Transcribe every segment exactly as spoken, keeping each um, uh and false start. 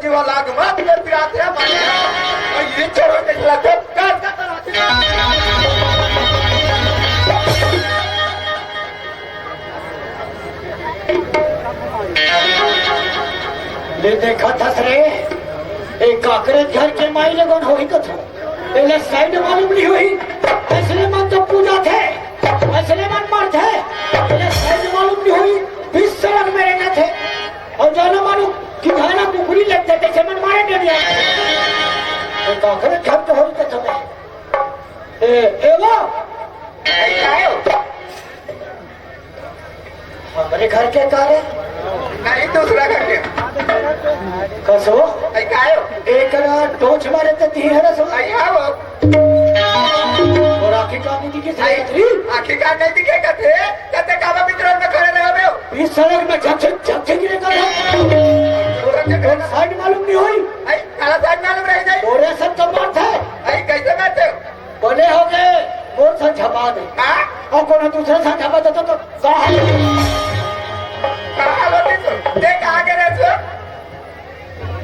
वाला आगमन में पिरात है माने। और ये चोरों के खिलाफ कर का कराते। ले देखत हस रे, ए काकरे घर के माई लगन होही कथो। एला साइड मालूम नहीं होही। असले मन तो पूजा थे, असले मन मर थे। एला साइड मालूम नहीं होही। बीच सड़क में रहना थे। अउ जानो मानो कि खाना कुकरी लगथे, तइसे मन मारे डरिया। ए काकरे घर के होही कथो। ए, ए वो। ए, का हो? हमरे घर के का रे? नहीं, दूसरा घर के। कसो? ए, का हो? एक ना टोच मारे ते तीन है ना सो? ए, का हो? अउ आँखी कान नहीं दिखे ए, सही? आँखी कान नहीं दिखे कथे? कथे काला मित्र में खड़े रहे हो? इस सड़क में झक झक, झक झक रे का? अउ साइड मालूम नहीं होई? ए, काला साइड मालूम रही नहीं? तोरे सब तो मारथे। ए, कैसे मारथे? बने हो गए, मोर संग झपा दे। हाँ? अउ कोनो दूसरा संग झपा देता तो कहाँ? कहाँ होती तू? ते कहाँ के रहे तू?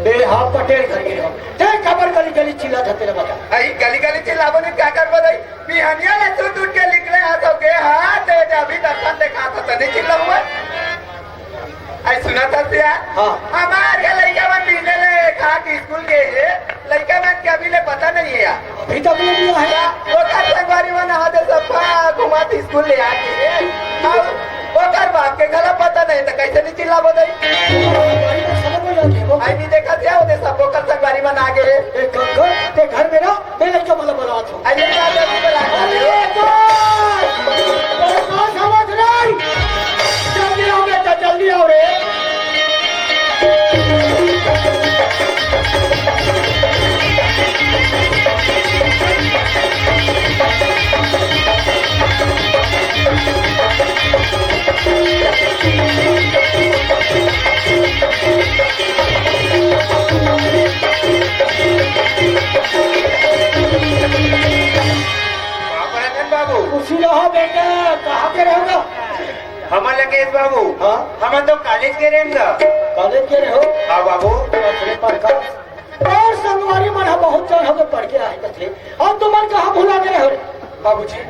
बे, हाँ, पटेल घर के रहो। ते काबर गली गली चिल्लात हे तेला बता। अई गली गली चिल्लाबो नहीं, का करबो नहीं? बिहनिया ले टूट टूट के निकले हाथ हो गए, हाँ, ते अभी दर्शन देखा था, तने चिल्ला हुआ। आई सुना था सिया? हाँ। हमार के लइका मन बिहने ले खा के स्कूल गए हे, लइका मन के अभी ले पता नहीं है यार। अभी तक नहीं मिला है। ओकर संगवारी मन आदे सफा घुमात स्कूल ले आके। अब ओकर बाप के घला पता नहीं तो कैसे नहीं चिल्ला बोले। भाई, मैं समझ में आ गया। आई नहीं देखा सिया, ओदे सब ओकर संगवारी मन आगे हे। ए, कर, कर, ते घर में रह, मैं लइका मन ला बुलात हूँ। अरे, राजा जी बुला अरे, ले। तो, तो, तो समझ नहीं। जल्दी आओ बेटा, जल्दी आओ रे। बाबू रतन बाबू। खुशी रहो बेटा, कहाँ के रहोगा? हमन लगे बाबू। हाँ? हमन तो कॉलेज के रहेन गा। कॉलेज के रहो? हाँ बाबू। बाप रे प्रकाश, तोर संगवारी मन ह बहुत जन होके पढ़ के आए कथे, अउ तुमन कहाँ भुला के रहो रे? बाबूजी,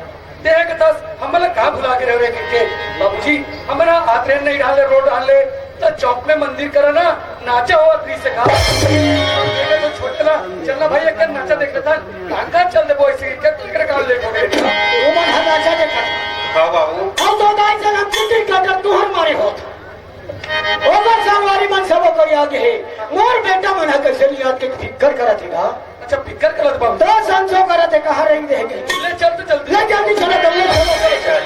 तें कथस हमन ला कहाँ भुला के रहो रे कहिके? बाबूजी, हमन ह आत रहेन नहीं डाले, रोड डाले, त चौक में मंदिर करा ना, नाचा होवत रहिसे का। तें तो छोटे ला, चल ना भाई, एक नाचा देख लेथन। कहाँ चल देबो ऐसे करके, तेकरे कारण लेट हो गए। तुमन ह नाचा देखत। हाँ बाबू। हम तो दाई से हम छुट्टी काटत तुहर मारे होत। ओकर संगवारी मन सब ओकर आगे हे। मोर बेटा मन ह कैसे लियात के फिकर करत हे गा। अच्छा, फिकर करत बाबू। तो संजो करत हे, कहाँ रही दे गई। ले चल तो जल्दी। ले जल्दी चलो, जल्दी चलो।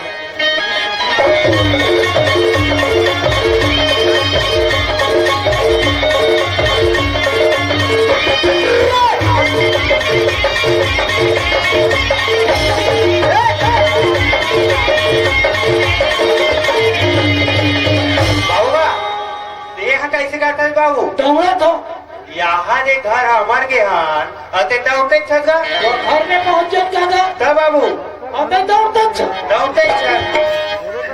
बाबूआ, तें ह कैसे करत हस बाबू? दौड़त हँव। यहाँ ले घर हमर के हन, अते दौड़ते छगा। वो घर में पहुँच जात का गा? तब बाबू। अबे दौड़ते छ। दौड़ते छ।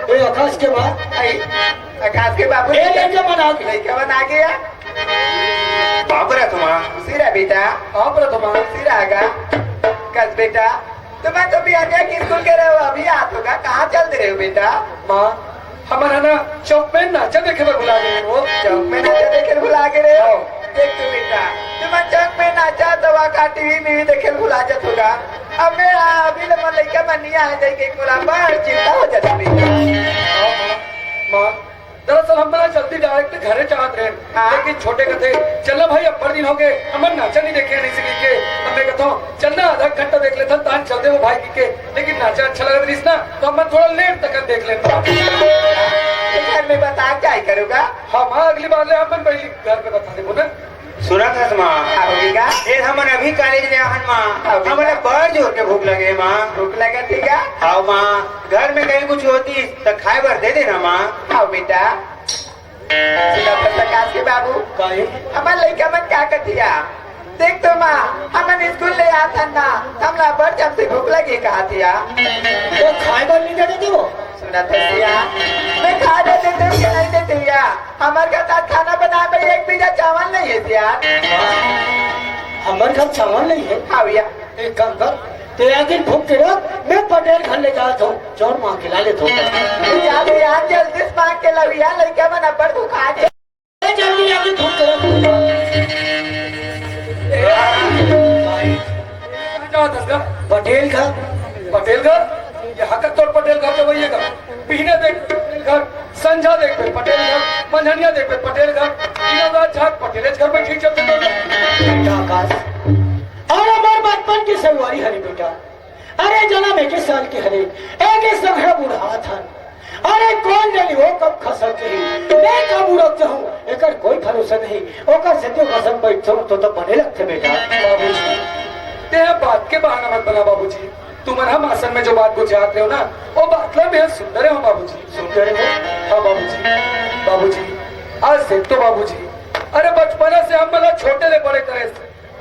ए, आकाश के बाप। आई, आकाश के बाबू। ए, लइका मन आ गए। लइका मन आ गया। बाप रे तुम्हारा। सिरा बेटा। बाप रे तुम्हारा। सिरा आगा। कस बेटा। तुमन तो बिहानिया के स्कूल के रहे हो, अभी आत हो गा, कहाँ चल दे रहे हो बेटा? माँ, हमन ह ना चौक में नाचा देखे बर भुला गे रहे हो। चौक में नाचा देखे बर भुला गे रहे हो? हाँ। देख तो बेटा, तुमन चौक में नाचा तो वहाँ का टीवी मीवी देखे बर भुला जात हो गा। अब मैं, आ, अभी ले मोर लइका मन नहीं आए, देख के मोला बड़ चिंता हो जात हे बेटा। हाँ, माँ, माँ, दरअसल हमन ह जल्दी डायरेक्ट घरे जात रहेन, हाँ। लेकिन छोटे कथे, "चल ना भाई, अब्बड़ दिन हो गए, हमन नाचा नहीं देखे हन," इसे कहिके। तब मैं कथों, "चल ना, आधा घंटा देख लेथन, तान चल देबो भाई," कहिके। लेकिन नाचा अच्छा लगत रहिस ना, तो हमन थोड़ा लेट तक देख लेन। घर में बता के आई करोगा? हाँ माँ, अगली बार ले हमन पहली घर में बता देबो ना। सुनत हस माँ? का होगे गा? ए, हमन अभी कॉलेज ले आहन माँ। का होगे हमन ला गा? बड़ जोर के भूख लगे हे माँ। भूख लगत हे गा? हाँ माँ, घर में कहीं कुछ होतिस त खाए बर दे देना माँ। हाँ बेटा। सुनत हस आकाश के बाबू? काहे? हमर लइका मन का कथिया? देख तो माँ, हमन स्कूल ले आथन ना, हमला बड़ जम से भूख लगे कहाथिया। तो खाए बर नहीं दे देते वो? ना तो सिया, मैं खा देते थे कि नहीं देते या? हमारे घर साथ खाना बनाए भाई, एक बीघा चावल नहीं है सिया। हमारे घर चावल नहीं है? हाँ भैया। एक काम कर, ते एक दिन भूख के रख, मैं पटेल घर ले जात हूँ, जौन मांग के ला लेत हूँ। जा भैया, जल्दी से मांग के ला भैया, लइका मन अब्बड़ भुखा के। ए, जल्दी आके फोन करो। ए, भाई, कहाँ जात हस गा? पटेल घर। पटेल घर? यहाँ का तोर पटेल घर के वही है का? बिहने देख पटेल घर, संझा देख पे पटेल घर, मंझनिया देख पे पटेल घर, तीनों रात झाक पटेलेच घर में ठीक चलते तो। बेटा आकाश, और हमार बचपन की संगवारी हरे बेटा। अरे, जनम एके साल के हरे, एके संघरा बुढ़ात हन। अरे, कोन जनी वो कब खसक जही, मैं कब उड़क जहूँ, एकर कोई भरोसा नहीं। ओकर सेती ओकर संग बैठथों तो, तो बने लगथे बेटा। बाबूजी, तें ह बात के बहाना मत बना बाबूजी। तुमन हम असल में जो बात गुजरात रहे हो ना, वो बात ला मैं सुन रहे हो बाबूजी, सुन रहे हो। हाँ बाबूजी, बाबूजी, आज से तो बाबूजी, अरे बचपना से हम मतलब छोटे ले बड़े करे,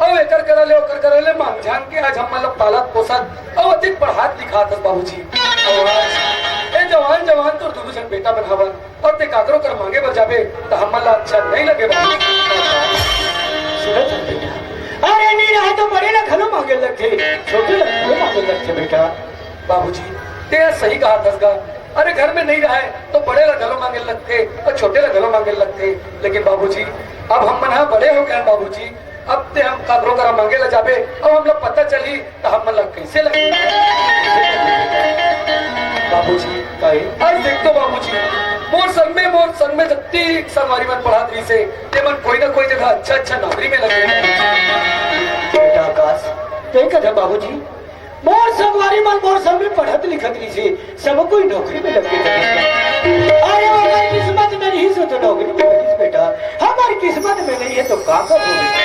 अउ एकर करा ले, ओकर करा ले, मांग झांग के आज हमन ल पालत पोसत, अउ अधिक पढ़ात लिखात हस बाबूजी। अउ आज ए जवान जवान तोर दुनू झन बेटा मन हवन, अउ तें काकरो कर मांगे बर जाबे, त हमन ल अच्छा नइ लगे बाबूजी। सुनत हस बेटा, अरे नी रहे तो बड़े ल घलो मांगे लगथे, छोटे ल घलो मांगे लगथे बेटा। बाबूजी, तें सही कहत हस गा। अरे घर में नइ रहे तो बड़े ल घलो मांगे लगथे, अउ छोटे ल घलो मांगे लगथे। लेकिन बाबूजी, अब हमन ह बड़े हो गए बाबूजी, अब तें हम काकरो करा मांगे ला जाबे, अब हमला पता चली, त हमन ला कैसे लगे? बाबूजी, काहे? अरे देख तो बाबूजी, मोर संग में, मोर संग में जत्ती संगवारी मन पढ़त रहिस हे, ते मन कोई ना कोई जगह अच्छा, अच्छा नौकरी में लगे। बेटा आकाश, तें कथा बाबूजी, मोर संगवारी मन मोर संग में पढ़त लिखत रहिस हे, सब कोई नौकरी में लग गे। अरे, ओकर किस्मत में रहिस हे तो नौकरी में लगिस बेटा, हमर किस्मत में नइ हे तो का करबो बेटा?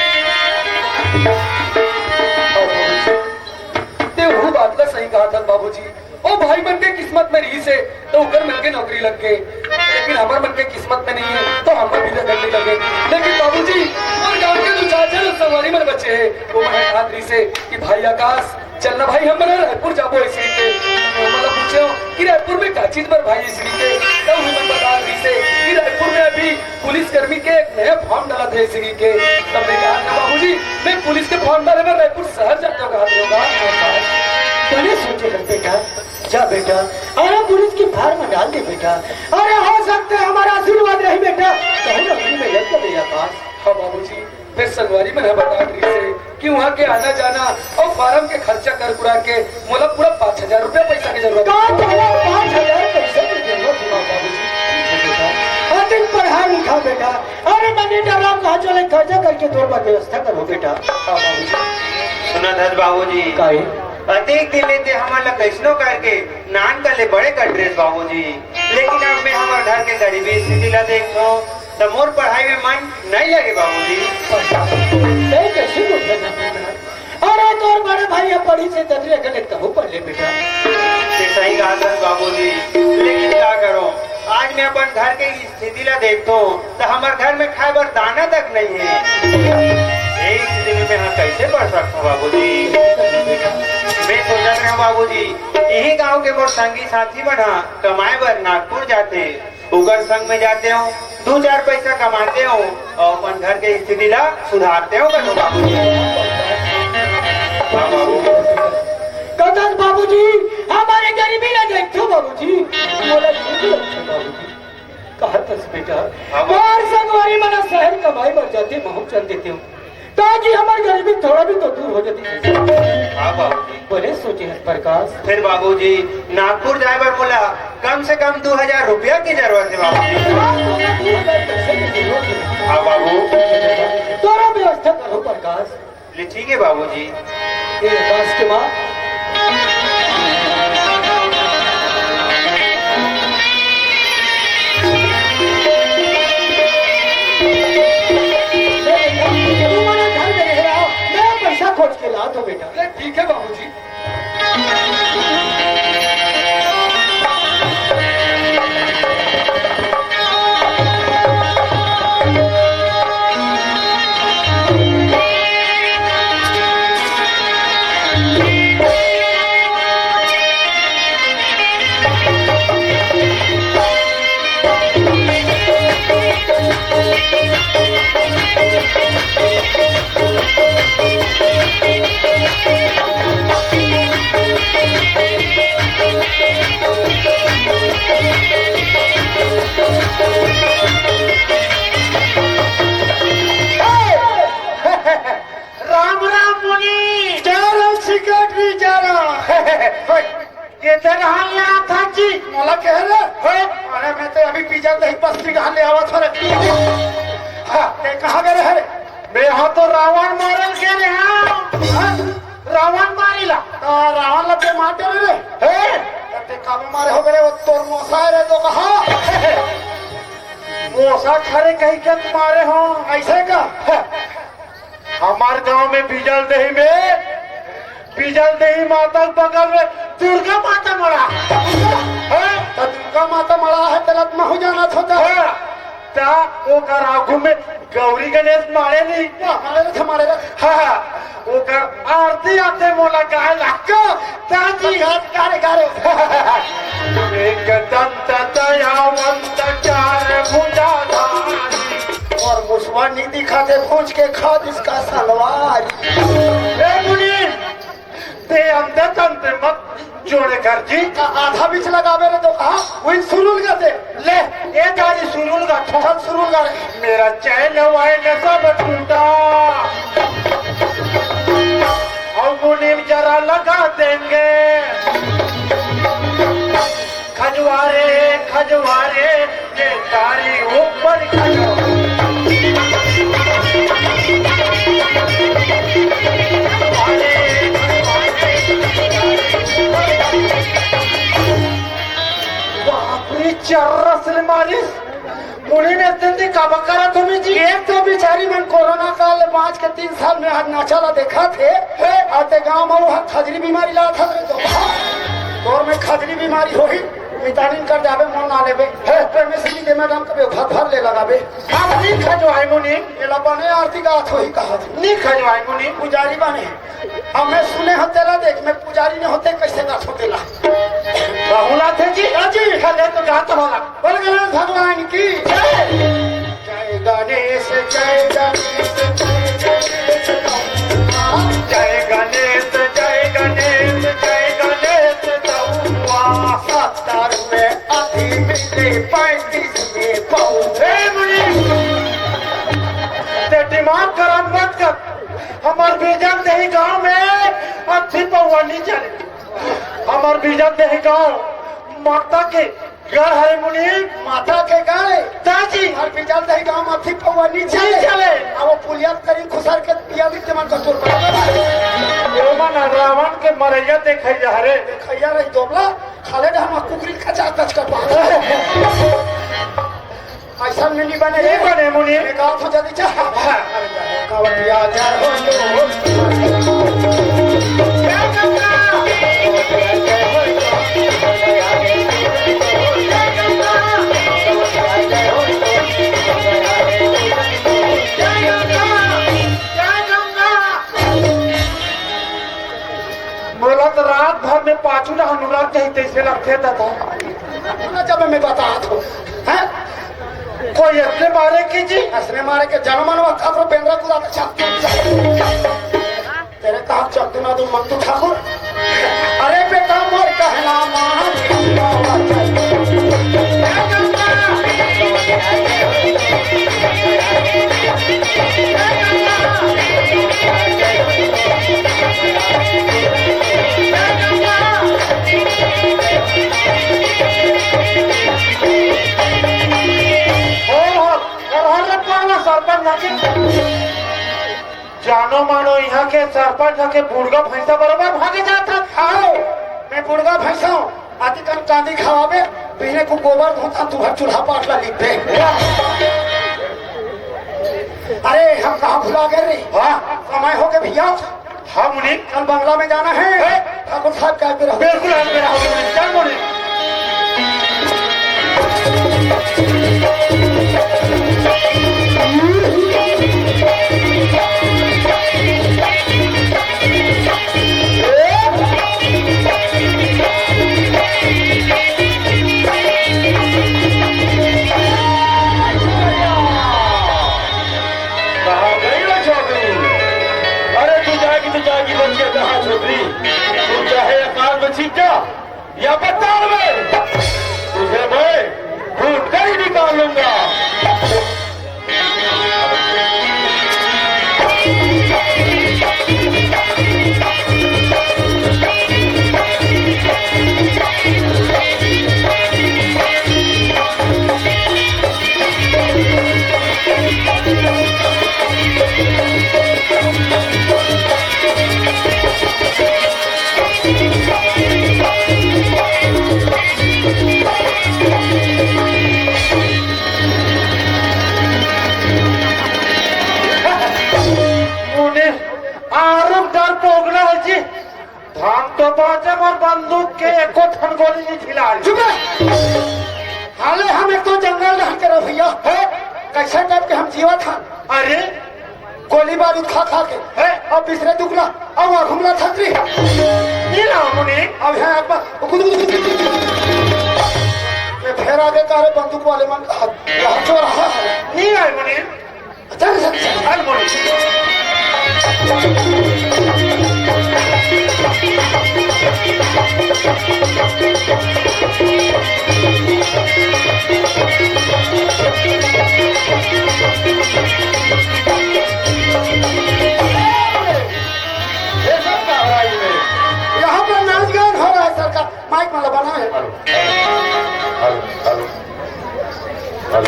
तें वो बात ला सही कहत हस बाबूजी, ओ भाई मन के किस्मत में रहिस हे तो ओकर मन के नौकरी लग गे, लेकिन हमर मन के किस्मत में नइ हे तो हमर भी नौकरी लगे। लेकिन बाबूजी, मोर गांव के दू चार झन संगवारी मन बचे हे, वो मन कहत रहिस हे कि भाई आकाश, चल ना भाई, हमन रायपुर जाबो अइसे कहिके। मैं ओमन ला पूछेंव कि रायपुर में का चीज बर भाई अइसे कहिके। तब ओमन बता रहिस हे कि रायपुर में अभी पुलिस कर्मी के एक नया फॉर्म डालत हे अइसे कहिके। तब मैं कहा, "ना बाबूजी, मैं पुलिस के फॉर्म डाले बर रायपुर शहर जात हंव," कहा थे ओमन। बने सोचे हस बेटा, जा बेटा, अरे पुलिस के फॉर्म डाल दे बेटा। अरे हो सकथे हमर आशीर्वाद रही बेटा, कहीं नौकरी में लग जाबे या पास। हाँ बाबूजी, फेर संगवारी मन ह बता रहिस हे कि उहाँ के आना जाना अउ फारम के खर्चा कर कुरा के मोला पूरा पाँच हजार रुपया पइसा के जरूरत हे। का तोला पाँच हजार पइसा के जरूरत हे बाबूजी? अतिक पढ़ा लिखा बेटा, अरे मैं नी डरांव, कहाँ चले खर्चा करके तोर बर व्यवस्था करहूँ बेटा। हाँ बाबूजी। सुनत हस बाबूजी? काहे? अतिक दिन ले तें हमन ला कइसनो करके नान कर ले बड़े कर डरेस बाबूजी, लेकिन अब मैं हमर घर के गरीबी स्थिति ला देखथों, त मोर पढ़ाई में मन नइ लगे बाबूजी। तें कइसे बोलत हस बेटा? अरे तोर बड़े भाई ह पढ़िस हे, ददरी अकन ले तहूँ पढ़ ले बेटा। तें सही कहत हस बाबूजी, लेकिन का करों, आज मैं अपन घर के स्थिति ला देखथों त हमर घर में खाए बर दाना तक नइ हे। ए स्थिति में मैं ह कइसे पढ़ सकथों बाबूजी? मैं सोचत रहेंव बाबूजी, इही गांव के मोर संगी साथी मन ह कमाए बर नागपुर जाथे, ओकर संग में जाते हंव, दू चार पइसा कमाते हंव अउ अपन घर के स्थिति ला सुधारते हंव कथों बाबूजी। हाँ बाबू। कथस बाबूजी, हमर गरीबी ला देखथों बाबूजी, मोला दुख लगथे बाबूजी। कहत हस बेटा, हाँ बाबू। मोर संगवारी मन शहर कमाए बर जाथे, महूँ चल देतेंव। ताकि हमर गरीबी थोड़ा भी तो दूर हो जाती। हाँ बाबूजी। बने सोचे हस प्रकाश। फेर बाबूजी, नागपुर जाए बर मोला कम से कम दू हजार रुपया के जरूरत हे बाबूजी। हाँ, तोला दू हजार पैसा के जरूरत हे। हाँ बाबू। तोरो व्यवस्था करहूँ प्रकाश। ले ठीक हे बाबूजी। ए आकाश के माँ। ए बेटा, तू मने घर में रहे रहा, मैं पैसा खोज के लात हंव बेटा। ले ठीक हे बाबूजी। ते कहाँ ले आत हस जी? मोला कहे रे? हे? अरे, मैं तो अभी बीजल दही बस्ती कहाँ ले आवत हँव रे। हाँ, ते कहाँ गे रहे? मैं हा तो रावण मारे ल गे रहेंव। हाँ? रावण मारे ला? आ, रावण ला ते मार डरे रे? हे? ते काबर मारे होगे रे, वो तोर मौसा हे रे तो कहाँ? मौसा खरे कहिके मारे हँव। अइसे का? हमर गांव में बीजल दही में, बीजल दही माता के बगल में दुर्गा माता मड़ा। हाँ? त दुर्गा माता मड़ा हे, तेला त महूँ जानत हँव। हाँ, त ओकर आगू में गौरी गणेश माड़े नहीं। हाँ, माड़े रथे, माड़े रथे। हाँ, हाँ, ओकर आरती आथे मोला गाय ला। का? दादी। गा रे, गा रे। एक दंत दयावंत चार भुजाधारी। अउ मुसवा नहीं दिखथे, भूज के खा दिस का सलवार। ए मुनीम, ते अंत तंत मत जोड़े कर जी। आ-, आधा बीच लगाबे रे तो कहा, वही सुरुल गा दे। ले, ए दादी सुरुल गा थो। चल सुरुल गा रे। मेरा चैन वैन सब टूटा। अउ मुनीम जरा लगा देंगे। खजुआरे, खजुआरे, ये तारी ऊपर खजुआरे। बाप रे, चर्रस ले मारिस। मुनीम, एतने दिन काबर करत हव जी? एक तो बिचारी मन कोरोना काल ले बाँच के तीन साल में आज नाचा ला देखत हे। हे। अउ ते गाँव में वो खजरी बीमारी लात हस रे तो। तोर में खजरी बीमारी होही, मितानिन कर जाबे, मोल ना लेबे। हे। ते में से भी दे मैडम कबे भर भर ले लगाबे। अब नहीं खजवाए मुनीम। एला बने आरती गात होही कहत। नहीं खजवाए मुनीम। पुजारी बने। अब मैं सुने हँव तेला देख, मैं पुजारी नहीं होते, कैसे गात हँव तेला? राहुल आथे जी? हाँ जी। खले तो गात होला। बोल गणेश भगवान की जय। जय गणेश, जय गणेश, जय गणेश बउआ। जय गणेश, जय गणेश, जय गणेश बउआ। सत्तर में आधी मिले, पैंतीस में पौआ। हे मुनीम, ते दिमाग खराब मत कर। हमर बीजल दही गांव में अत्थी पौआ नहीं चले। हमर बीजल दही गांव माता के गढ़ हरे मुनीम। माता के गढ़? दाजी। हमर बीजल दही गांव में अत्थी पौआ नहीं चले। नहीं चले। अब वो पुलिया तरी खुसर के पिया भी तेमन कसूर पर। ये मन रावण के मरैया देखैया हरे। देखैया रही दोबला, खाले डहर में कुकरी का चार तच कर पावे। अइसन में नहीं बने। नहीं बने मुनीम। मैं गाँव तो जल्दी जा। हाँ। अरे जा, कावतिया जा हो तो। मोला तो रात भर में पाछू डहर अनुराग कही तैसे लगथे दादा। ना जब मैं बतात हँव, हैं? कोई अतने मारे कि जी? असने मारे के जनमन व खबर बेंद्रा कुदा के छाप। तेरे कहा चंदना दू मंतु ठाकुर। अरे बेटा मोर कहना मान। सरपंच जाके जानो मानो इहाँ के सरपंच ह के बुढ़गा भैंसा बरोबर भागे जात हस। आओ, मैं बुढ़गा भैंसा हँव, अतिकन कांदी खवाबे, बिहने को गोबर धोता, तुँहर चूल्हा पाट ला लिपबे। अरे, हम कहाँ भुला गे रे? हाँ। समय होगे भैया। हाँ मुनीम। कल बंगला में जाना है। है। ठाकुर साहब के आगे रहो। बिल्कुल आगे रहो मुनीम। चल मुनीम। कहाँ गई वो चौधरी? अरे तू जाएगी तो जाएगी, बच के कहाँ चौधरी? तू चाहे अकाल में छिप जा या पाताल में, तुझे मैं ढूंढ कर ही निकाल लूंगा। बंदूक के एको ठन गोली नहीं खिला। चुप रह। हाले हम एक तो जंगल रहन के रह भैया। है? कैसे टाइप के हम जीवत हन? अरे, गोली बारूद खा खा के। है? अब बिसरे दुखला, अब आँख हमला थकरी। ये ना मुनि। अब है एक बार। ये फेर आगे का रे बंदूक वाले मन का हाथ, हाथ चोर रहा है। नहीं आए मुनि। चल, चल, चल। चल, बोल। ये सब का हो रहा है ये? यहाँ पर नाच गान हो रहा है सरकार। माइक वाला बना है। Hello, hello, hello,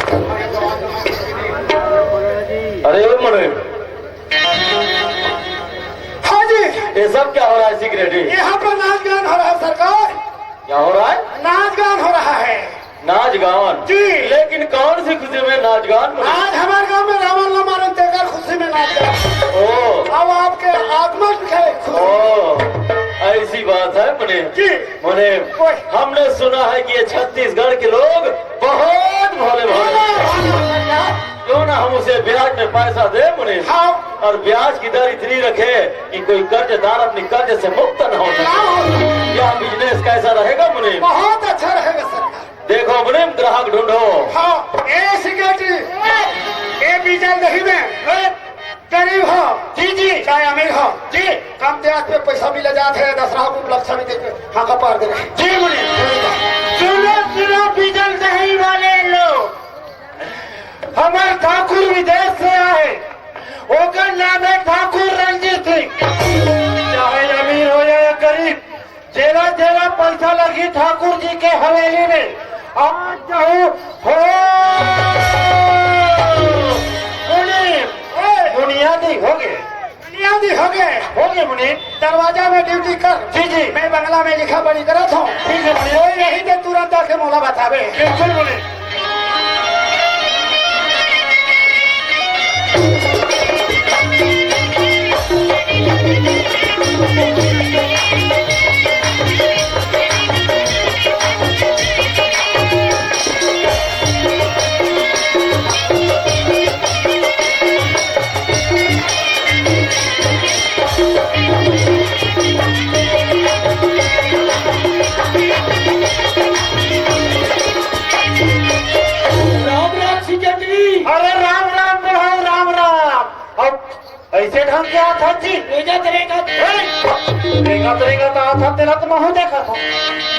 hello. अरे ओ मनोज, हाँ जी। ये सब क्या हो रहा है सिगरेटी? यहाँ पर नाच गान हो रहा है सरकार। क्या हो रहा है? नाच गान हो रहा है। नाच गान? जी। लेकिन कौन सी खुशी में नाच गान मनोज? आज हमारे गांव में रावण ला मारन तेकर खुशी में नाच गान। ओ। अब आपके आगमन के खुशी। ओ, ऐसी बात है मनोज। जी। मनोज, ओए। हमने सुना है कि ये छत्तीसगढ़ के लोग बहुत भोले भाले हैं। क्यों ना हम उसे ब्याज में पैसा दे मनोज? हाँ। और ब्याज की दर इतनी रखे कि कोई कर्जदार अपनी कर्ज से मुक्त न हो सके। ना हो सके। यह बिजनेस कैसा रहेगा मनोज? बहुत अच्छा रहेगा सरकार। देखो मनोज, ग्राहक ढूंढो। हाँ, ए सिगरेटी, ए बीजल दही में, ए गरीब हो, जी, जी। चाहे अमीर हो, जी। कम ब्याज पे पैसा मिल जात है, दसरा को उपलक्ष्य भी देके हाँ का पार दे रहे। जी मनोज। सुनो, सुनो, बीजल दही वाले लोग, हमारे ठाकुर विदेश से आए, ओकर नाम है ठाकुर रणजीत सिंह। चाहे अमीर हो या गरीब, जेला जेला पैसा लगी ठाकुर जी के हवेली में, आज जाहू हो। मुनि, बुनियादी हो गए। बुनियादी हो गए। हो गए मुनि। दरवाजा में ड्यूटी कर। जी, जी। मैं बंगला में लिखा पढ़ी करत हूँ। ठीक है मुनि। कोई नहीं तो तुरंत आके मोला बतावे। बिल्कुल मुनि। राम राम सिकंदरी। अरे राम राम बुढ़ऊ, राम राम। अब ऐसे ढंग के आथस जी। रेंगत रेंगत। ए, रेंगत रेंगत आथस, तेला तो महू देखत हूँ।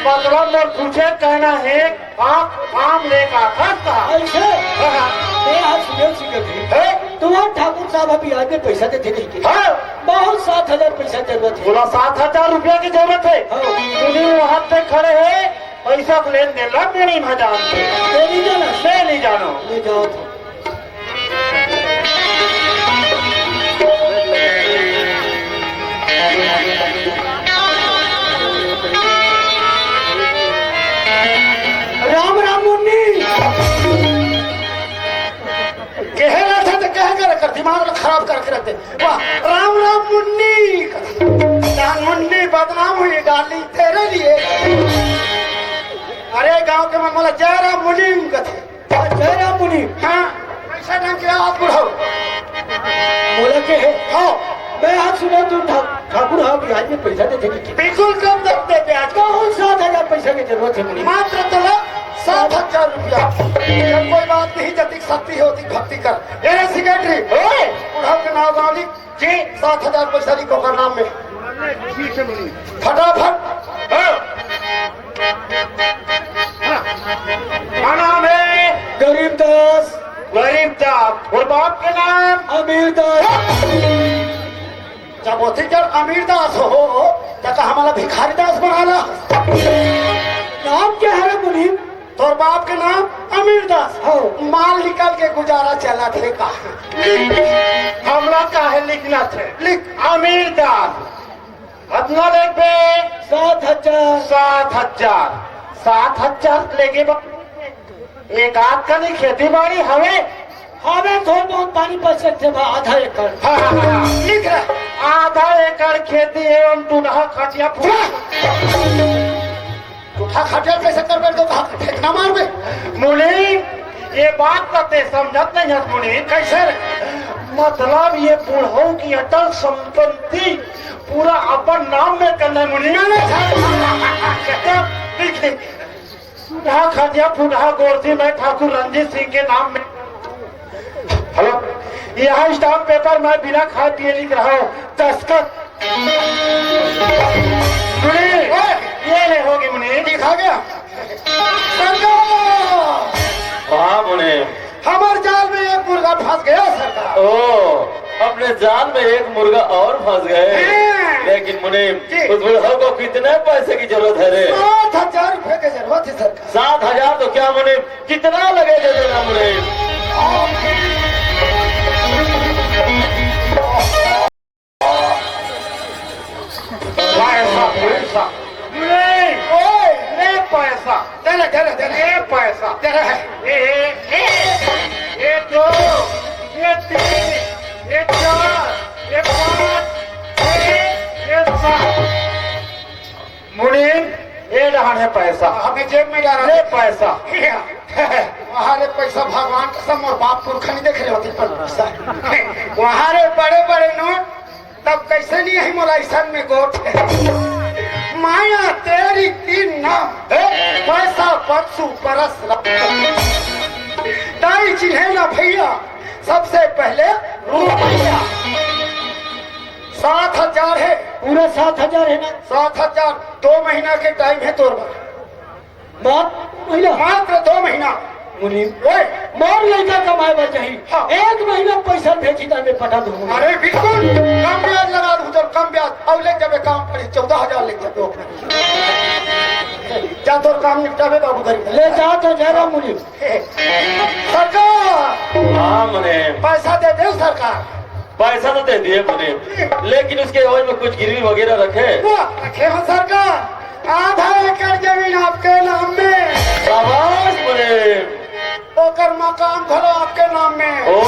मतलब मोर तुझे कहना है, आप काम लेकर आथस का? ऐसे? हाँ, हाँ। मैं आज सुबह सिकंदरी। हैं? तुम्हारे ठाकुर साहब अभी आज में पैसा देते नहीं के। हाँ। बहुत सात हजार पैसा जरूरत है। बोला सात हजार रुपया की जरूरत है। हाँ। सुनी वहाँ पे खड़े हैं, पैसा को लेन देन ला मेरी मजान पे। तेरी जाना। मैं नहीं जानो। ले जाओ तो। राम राम मुन्नी। कहे रहा था तो कहे कर, कर दिमाग खराब करके रखते। वाह, राम राम मुन्नी। राम मुन्नी बदनाम हुई डार्लिंग तेरे लिए। अरे गांव के मन बोला जय राम मुनीम कथे। जय राम मुनीम। हाँ, ऐसा ढंग के आप बुढ़ाओ। बोला के है? हाँ। मैं आज सुना तू ठा-, ठाकुर हाँ ब्याज में पैसा देते कि बिल्कुल कम दर पे ब्याज। कौन सात हजार पैसा की जरूरत है मुनीम? मात्र तोला सात हजार रुपया। जब कोई बात नहीं, जतिक शक्ति होती भक्ति कर। ए रे सिकंदरी, ओए! बुढ़ाओ के नाव गाँव लिख। जी। सात हजार पैसा लिख ओकर नाम में। फटाफट। हाँ। हाँ। का नाम है? गरीब दास। गरीब दास। और बाप के नाम? अमीर दास। जब ओती कर अमीर दास हो, त का हमला भिखारी दास बना ला? नाम क्या है रे मुनीम? तोर बाप के नाम अमीर दास। हो। माल निकाल के गुजारा चलत हे का? लिख। हमरा काहे लिखना थे? लिख। अमीर दास। अतना लेबे? सात हजार। सात हजार। सात हजार लेके बा-, एक आध कनी खेती बाड़ी हवे? अबे थोर बहुत पानी बच सकथे बा, आधा एकड़। हाँ, हाँ, हाँ, हाँ। लिख रहा। आधा एकड़ खेती एवं टूटहा खटिया फूट। टूटहा खटिया कैसे कर बैठ दो, कहाँ फेंकना मार बे? मुनीम, ये बात तो ते समझत नहीं है मुनीम। कैसे रे? मतलब ये बुढ़ऊ की अटल संपत्ति पूरा अपन नाम में करना है मुनीम। मैंने टूटहा खटिया फूटहा गोरसी मैं ठाकुर रणजीत सिंह के नाम में। हेलो, यह स्टाम्प पेपर मैं बिना खाए पिए लिख रहा हूँ। दस्तखत। मुनीम, ओए! ये ले होगी मुनीम। लिखा गया। सरकार! हाँ मुनीम। हमारे जाल में एक मुर्गा फंस गया सरकार। ओ, अपने जाल में एक मुर्गा और फंस गए। हाँ। लेकिन मुनीम, जी। उस बुढ़ऊ को कितने पैसे की जरूरत है रे? सात हजार रुपए की जरूरत है सरकार। सात हजार तो क्या मुनीम, कितना लगे दे देना मुनीम। पैसा, पैसा। मुनीम, ओए! ले पैसा। दे ले, दे ले, दे ले। ले पैसा। दे ले। ए, ए, ए, ए दो, ए तीन, ए चार, ए पाँच, ए, ए सात। मुनीम, ये डहान है पैसा। हमें जेब में डाला। ले पैसा। वहाँ ले पैसा भगवान कसम और बाप पुरखा नहीं देख रहे होते पर पैसा। वहाँ रे बड़े बड़े नोट, तब कैसे नहीं है मोला ऐसन में गोठ। माया तेरी तीन नाम, पैसा परसू परस। ताई चिन्हे ना भैया, सबसे पहले रुपया। सात हजार है। पूरा सात हजार है ना? सात हजार। दो महीना के टाइम है तोर बर। मात्र दो महीना। मात्र दो महीना। मुनीम, ओए। मोर लइका कमाए बर जाही। हाँ। एक महीना पैसा भेजी त मैं पटा दूंगा। अरे बिल्कुल, कम ब्याज लगा दूं तो कम ब्याज। अब ले जब काम पड़ी चौदह हजार ले जब अपने। जा तोर काम निपटावे बाबू घर। ले जा तो जा रहा मुनीम। सरकार। हाँ मुनीम। पैसा दे दे सरकार। पैसा तो दे दिए मुनीम, लेकिन उसके एवज में कुछ गिरवी वगैरह रखे। वो रखे हो सरकार, आधा एकड़ जमीन आपके नाम में। शाबाश मुनीम। ओकर मकान घलो आपके नाम में। ओ।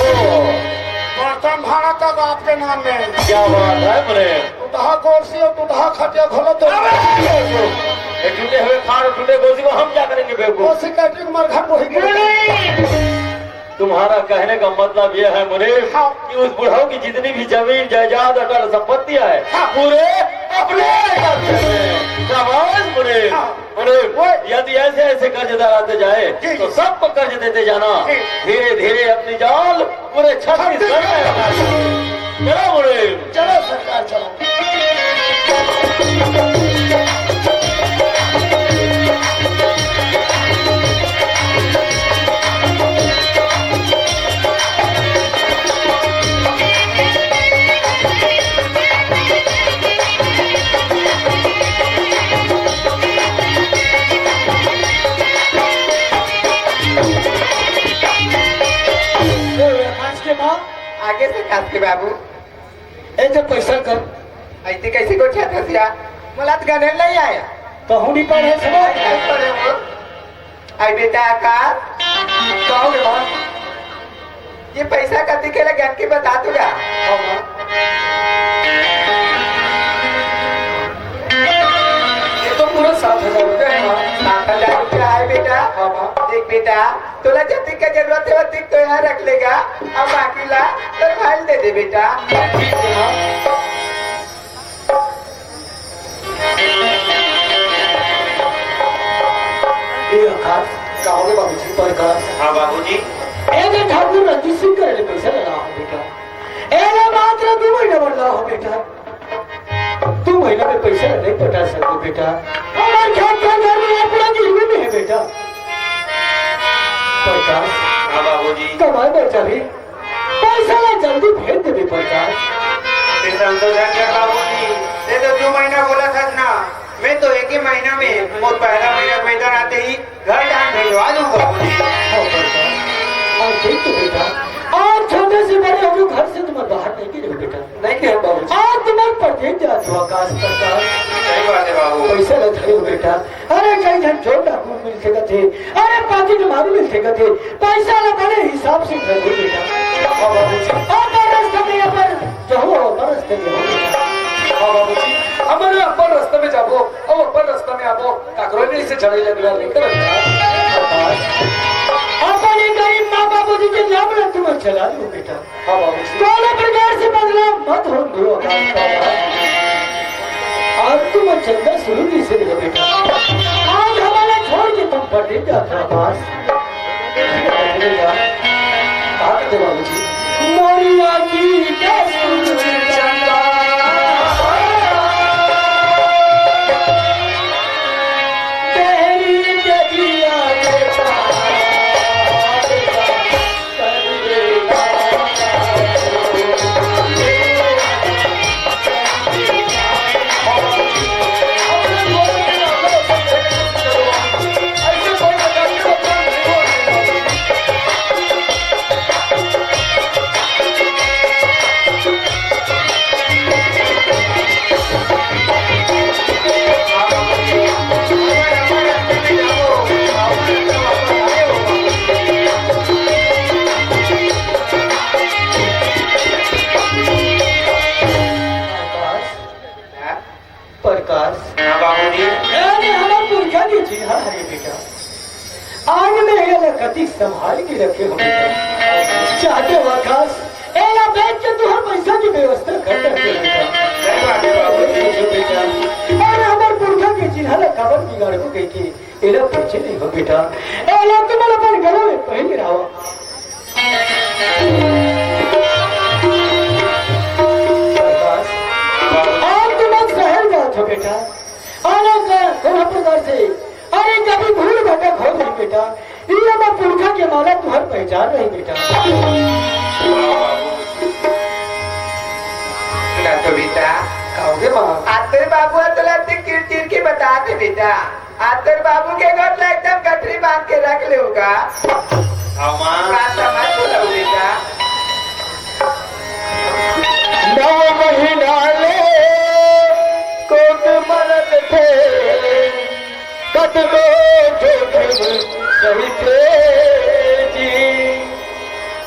बर्तन भाड़ा तक आपके नाम में। क्या बात है मुनीम। टूटहा गोरसी और टूटहा खटिया घलो तो। अबे! ये टूटे हुए खाट और टूटे गोरसी को हम क्या करेंगे बेवकूफ? गोरसी कैटरिंग मरघट वही के। तुम्हारा कहने का मतलब यह है मुनीम, हाँ। कि उस बुढ़ऊ की जितनी भी जमीन जायदाद अटल संपत्ति है, हाँ। पूरे अपने कब्जे में। शाबाश मुनीम। हाँ। मुनीम, ओए। यदि ऐसे ऐसे कर्जदार आते जाए, जी, तो जी। सबको कर्ज देते जाना। जी। धीरे धीरे अपनी जाल पूरे छत्तीसगढ़ में। चलो मुनीम। चलो सरकार, चलो। ए, आकाश के माँ। आगे से काट के बाबू। ए, जब पैसा कर। ऐसे कैसे गोठिया था सिया? मोला तो गने नहीं आया। कहूँ नहीं पढ़े सब। नहीं पढ़े वो। आई बेटा आकाश। का हो गे माँ? ये पैसा कति के लगे के बता तू गा। हाँ माँ। ये तो पूरा सात हजार रुपया है माँ। सात हजार रुपया है बेटा। हाँ माँ। देख बेटा, तोला जतिक के जरूरत है, वतिक तो यहाँ रख लेगा, अब बाकी ला तो भाई दे दे बेटा। ठीक है माँ। ए आकाश, का हो गे बाबूजी? प्रकाश। हाँ बाबूजी। ए दे ठाकुर रणजीत सिंह करे ले पैसा लगा हो बेटा। ए ले मात्र दो महीना बर ला हो बेटा। दो महीना में पैसा नहीं पटा सकते बेटा। हमारे खेत का घर में पूरा गिरवी में है बेटा। प्रकाश। हाँ बाबूजी। कमाए बर जाही। पैसा ला जल्दी भेज देबे प्रकाश। ये संशोधन कर बाबूजी, ये तो दो महीना बोला था ना, मैं तो एक ही महीना में, मोर पहला महीना वेतन आते ही घर डांड भेजवा दूंगा बाबूजी। हाँ प्रकाश, हाँ ठीक तो बेटा। आज छोटे से बड़े हो, घर से तुम्हें बाहर नहीं गिरे बेटा। नहीं गिरे बाबूजी। आज तुम्हारे प्रत्येक जात हुआ काश प्रकाश। सही बात है। पैसा ला धरे हो बेटा। अरे कई झन चोर डाकू मिलथे कथे, अरे पाकिट मारू मिलथे कथे, पैसा ला बड़े हिसाब से धरबो बेटा। हाँ बाबूजी। अपन रास्ता में अपन जाहू, अपन रास्ता में जाहू बेटा। हाँ बाबूजी, हमन अपन रास्ता में जाबो, अउ अपन रास्ता में आबो, काकरो नहीं से झगड़े झगड़ा नहीं करत। अपन ये गरीब माँ बाबूजी के नाम ला तुम चला लो बेटा। हाँ बाबूजी। कोनो प्रकार से बदनाम मत हो गुरु आकाश बाबा। आज तुम चंदा शुरू नहीं से देखो बेटा। आज हमारा छोड़ के तुम पटे जाता आकाश। पटे जा। आके दे बाबूजी। मोरी आँखी के सुर चंदा। तेरी के दिया के पास। प्रकाश। हाँ बाबूजी। अरे हमर पुरखा के चिन्हा हरे बेटा। आज मैं एला कति संभाल के रखे हो बेटा। चाहते हो आकाश, एला बेच के तुहर पैसा के व्यवस्था कर सकते हो बेटा। सही बात है बाबूजी। सोचो बेटा, अरे हमर पुरखा के चिन्हा ला काबर बिगाड़बो कहिके एला पूछे नहीं हो बेटा, एला तुमन अपन गला में पहन के रहो। प्रकाश, आज तुमन शहर जात हो बेटा, आना का कोनो प्रकार से, अरे कभी भूल भटक हो नहीं बेटा, ये हमर पुरखा के माला तुहर पहचान नहीं बेटा। ना तो बेटा, कहोगे माँ? आते बाबू तोला ते किर किर के बता दे बेटा। आ तोर बाबू के गोठ ला एकदम गठरी बांध के रख ले होगा। हाँ माँ। बात समझ बोला बेटा। नौ महीना ले कोख मरत थे, कतको जोखिम सहिते जी,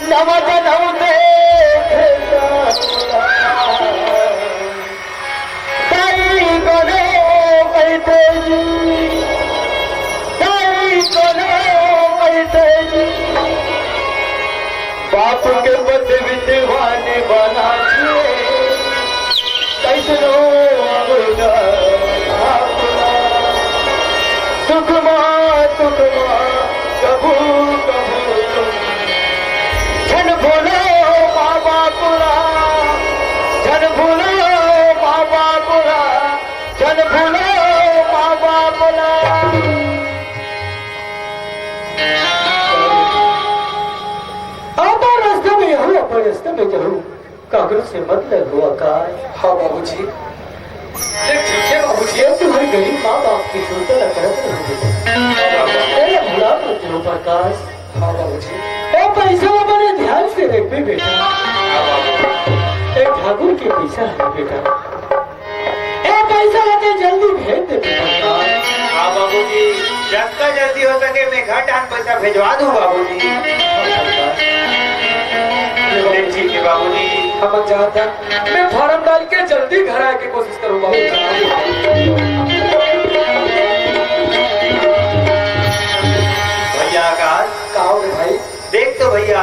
नव जनम देखे दाई कोनो बैठे जी, दाई कोनो बैठे जी। बाप के पदवी दीवाने बना दिए, कैसनो अवतार अपना। दुख मा, दुख मा, कभू, कभू तुम झन भूलो माँ बाप ला, झन भूलो माँ बाप ला, झन भूलो माँ बाप ला। अपन रास्ता में रहू, अपन रास्ता में चलू, काकरो से मत लड़ू आकाश। हाँ बाबूजी। ये ठीक है बाबूजी। ये तुम्हारे गरीब माँ बाप की सुनते न करत रहू बेटा। हाँ बाबूजी। अरे भुला मत रहू प्रकाश। हाँ बाबूजी। ए पैसा ला बड़े ध्यान से रखबे बेटा। हाँ बाबूजी। ए ठाकुर के पैसा है बेटा। ए पैसा ला ते जल्दी भेज दे बेटा। हाँ बाबूजी, जतका जल्दी हो सके मैं घर डान पैसा भेजवा दूँ बाबूजी। ठीक है बाबूजी। हम जात हन, मैं फारम डाल के जल्दी घर आए के कोशिश करूँ बाबूजी। भैया आकाश। का हो रे भाई? देख तो भैया,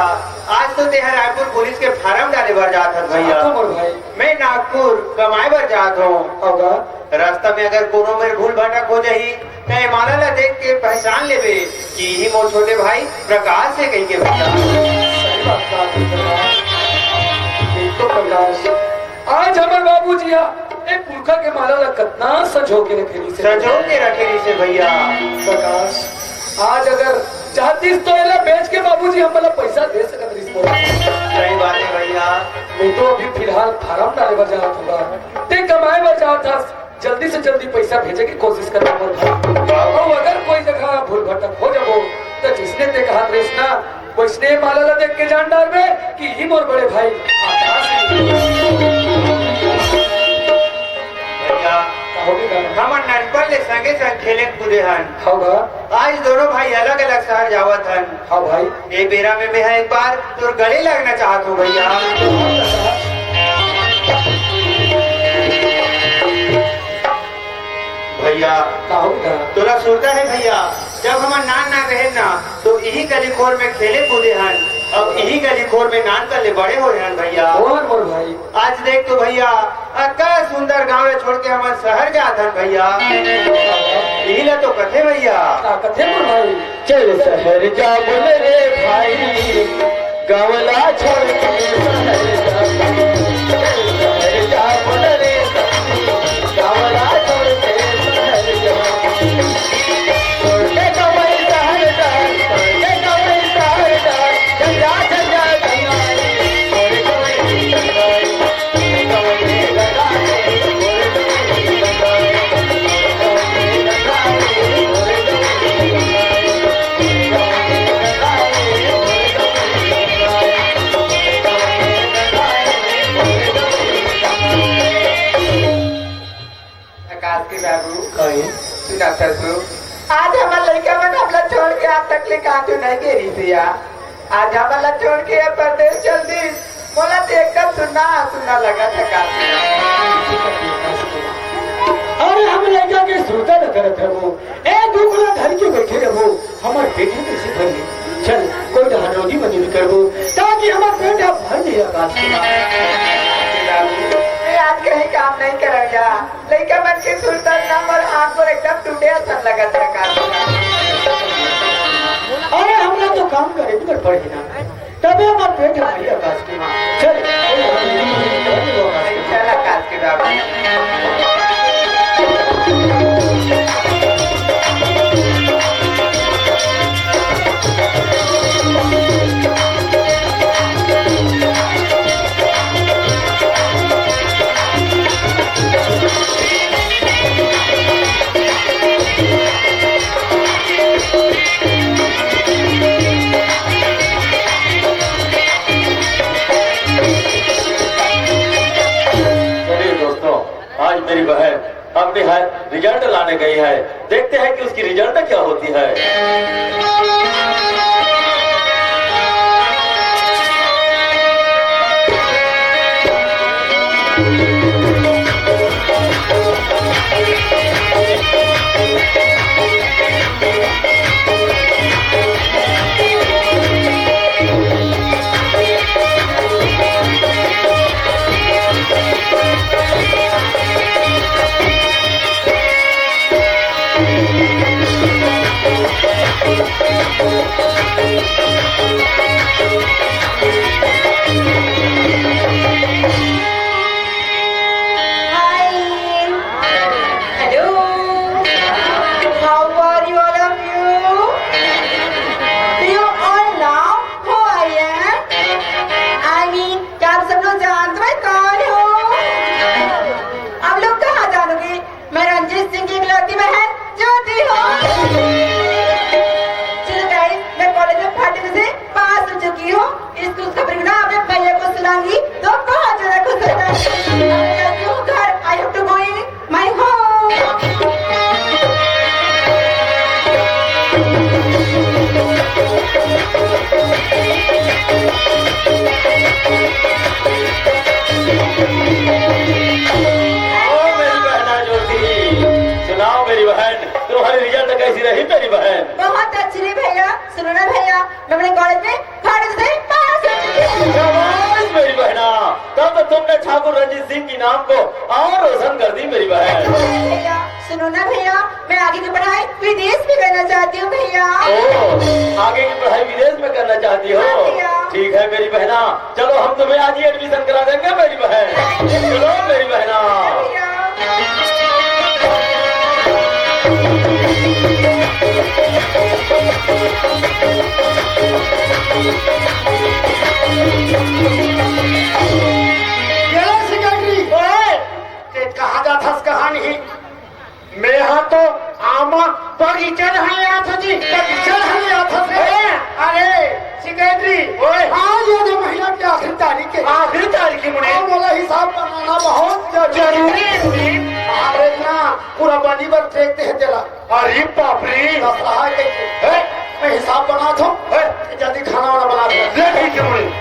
आज तो तेहा रायपुर पुलिस के फारम डाले बर जात हस भैया। हाँ मोर भाई। मैं नागपुर कमाए बर जात हूँ। होगा। रास्ता में अगर कोनो मेर भूल भटक हो जाही, त ए माला ला देख के पहचान लेबे कि इही मोर छोटे भाई प्रकाश हे कहिके भैया। सही बात कहा तू प्रकाश। देख तो प्रकाश, आज हमर बाबूजी हा ए पुरखा के माला ला कतना संजो के रखे रहिसे। संजो के रखे रहिसे भैया। प्रकाश, आज अगर चाहतीस तो एला बेच के बाबूजी हमन ला पैसा दे सकत रहिस मोला। सही बात है भैया। मैं तो अभी फिलहाल फारम डाले बर जात हूँ। ते कमाए बर जात हस, जल्दी से जल्दी पैसा भेजे के कोशिश कर मोर भाई। बाबू। अउ अगर कोई जगह भूल भटक हो जाबो, तो जिसने ते कहा रहिस ना, वैसने माला ला देख के जान डारबे कि ही मोर बड़े भाई आकाश हे। भैया, हमन ननपन ले संगे संग खेले कूदे हन। हाँ गा। आज दोनों भाई अलग अलग शहर जावत हन। हाँ भाई। ए बेरा में मैं एक बार तोर गले लगना चाहत हूँ भैया। भैया, का हो गा? तोला सुरता है भैया, जब हमन नान नान रहे ना, तो इही गली खोर में खेले कूदे हन, अब इही गली खोर में नान कर ले बड़े होए हन भैया। मोर, मोर भाई। आज देख तो भैया, अतका सुंदर गांव ला छोड़ के हमन शहर जात हन भैया। इही ला तो कथे भैया। का कथे मोर भाई? चल शहर जाबो न रे भाई, गाँव ला छोड़ के शहर जाबो। चल शहर जाबो न रे भाई, गाँव ला छोड़ के शहर जाबो। छोड़ के कमाई शहर जाबो, छोड़ के कमाई शहर जाबो, झंझट, झंझट, झंझट। छोड़ के कमाई शहर जाबो। आकाश के बाबू, कहीं? सुना था तू, आज हमर लइका मन हमला छोड़ के आज तक ले कहाँ तो नहीं गे रहिस या। आज हमन ला छोड़ के ये परदेस चल दिस। मोला तो एकदम सुन्ना सुन्ना लगत हे का। अरे हम लइका के सुरता न करत हबो, ए दुख ला धर के बैठे रहो, हमर पेट में कैसे भर ले? चल कोई डहान रोजी मंजूरी करबो, ताकि हमर पेट ह भर जाए आकाश के माँ। मैं आज कहीं काम नहीं करूँगा। लइका मन के सुरता ना मोर आँख मोर एकदम टूटे असन लगत हे का। अरे हमला तो काम करे बिना पड़े ना, तबे हमर पेट भरी आकाश के माँ। चल, चल आकाश के बाबू। चलिए दोस्तों, आज मेरी बहन अपनी है रिजल्ट लाने गई है, देखते हैं कि उसकी रिजल्ट क्या होती है। Hi. Hello. How are you, all of you? Do you all know who I am? I mean, क्या आप सब लोग जानते हो मैं कौन हूँ? आप लोग कहाँ जानोगे? मैं रंजीत सिंह की इकलौती बहन ज्योति हूँ। चलो गाइस, मैं कॉलेज में फर्स्ट डिवीजन से पास हो चुकी हूँ। इसको, उसका परिणाम अपने भैया को सुनाऊंगी तो बहुत ज्यादा खुश हो जाएंगे। अब मैं जाती हूँ घर। I have to go in my home. ओ मेरी बहना ज्योति, सुनाओ मेरी बहन, तुम्हारी रिजल्ट कैसी रही मेरी बहन? बहुत अच्छी रही भैया। सुनो ना भैया, मैं अपने कॉलेज में फर्स्ट से पास हो चुकी हूँ। शाबाश मेरी बहना, तब तो तुमने ठाकुर रंजीत सिंह की नाम को और रोशन कर दी मेरी बहन। भैया, सुनो ना भैया, मैं आगे की पढ़ाई विदेश में करना चाहती हूँ भैया। ओ, आगे की पढ़ाई विदेश में करना चाहती हो? हाँ भैया। ठीक है मेरी बहना, चलो हम तुम्हें आज ही एडमिशन करा देंगे मेरी बहन। चलो मेरी बहना। भैया। ये लो सेक्रेटरी। ओए, ते कहाँ जाथस, कहाँ नहीं? मैं हा तो आमा बगीचा रहने आया था जी, बगीचा रहने आया था से। ए, अरे, सेक्रेटरी, ओए। आज ये दो महीना की आखिरी तारीख है। आखिरी तारीख मुनीम। मोला हिसाब बनाना बहुत जरूरी। जरूरी है, मुनीम। हाँ, देखना, पूरा बनी बर फेंक दे हे तेला। अरे बाप रे। दस रहा है, देख। हैं? मैं हिसाब बनात हूँ। हैं? जल्दी खाना वाना बना दे। ले ठीक है, मुनीम।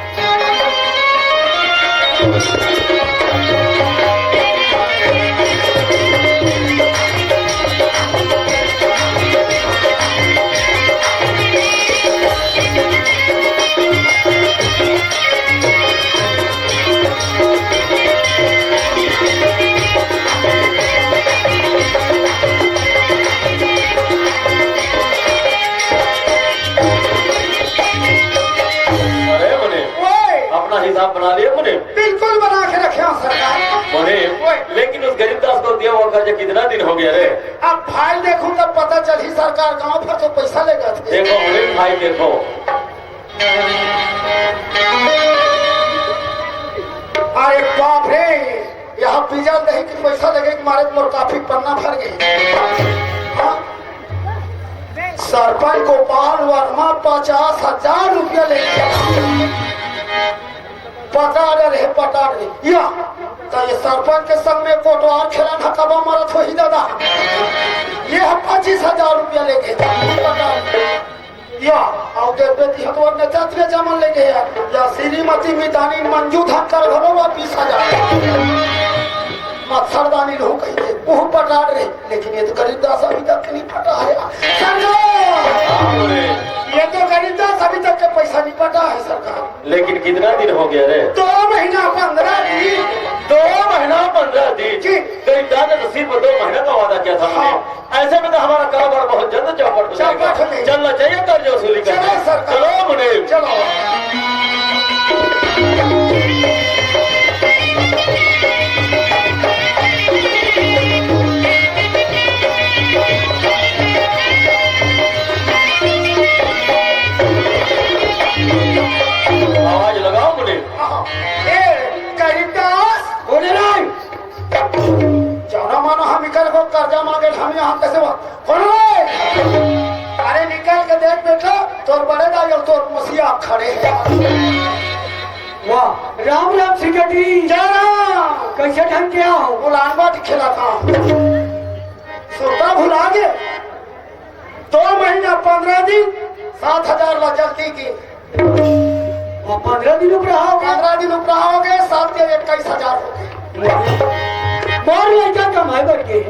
अरे मुनीम, ओए! अपना हिसाब बना लिया मुनीम? बिल्कुल बना के रखे हो सरकार। मुनीम, ओए! लेकिन उस गरीब दास को दिया हुआ कर्ज कितना दिन हो गया रे? अब फाइल देखूं तब पता चली सरकार, गांव भर तो पैसा लेगा। देखो मुनीम भाई, देखो। अरे बाप रे, यहाँ पीजल नहीं कि पैसा लगे कि मारे मोर काफी पन्ना भर गए। हाँ? सरपंच गोपाल वर्मा पचास हजार रुपया लेके पटार रहे, पटार रहे। या, तो ये सरपंच के संग में कोटवार खेला था, कबा मरत होही दादा। ये हम पच्चीस हजार रुपया लेके पटार। या, अउ देख बेटी हतवर ने जात ले जमन लेके या, या श्रीमती मितानी मंजू धक्कर घलो वा बीस हजार। मच्छरदानी लहू कहिके, ओहू पटार रहे, लेकिन ये तो गरीब दास अभी तक नहीं पटा है। सरकार! हाँ, बोले। ये तो गरीब दास अभी तक के पैसा नहीं पटा है सरकार। लेकिन कितना दिन हो गया रे? दो महीना पन्द्रह दिन। दो महीना पन्द्रह दिन? जी। गरीब दास ने तो सिर्फ दो महीना का वादा किया था। हाँ। ऐसे में तो हमारा कारोबार बहुत जल्द चौपट हो जाएगा। चौपट हो जाएगा। चलना चाहिए कर्ज वसूली करने। चलो सरकार। चलो मुनीम। चलो। आवाज लगाओ मुनीम। ए, गरीब दास। बोले नहीं। जौना मानो हम इकर को कर्जा मांगे, हम यहाँ कैसे हुआ? कौन रे? अरे निकल के देख बेटा, तोर बड़े दाई अउ तोर मसीहा खड़े हैं। वाह, राम राम सेक्रेटरी। जय राम। कैसे ढंग के हो? गुलाम बाट खेला था। सुरता भुला गए। दो महीना पन्द्रह दिन, सात हजार ला जल्दी की। वो पन्द्रह दिन उपराहा हो गया। पन्द्रह दिन उपराहा हो गए, सात के इक्कीस हजार हो गए। मोर लड़का कमाए बर के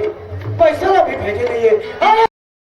पैसा ला भी भेजे नहीं है। अरे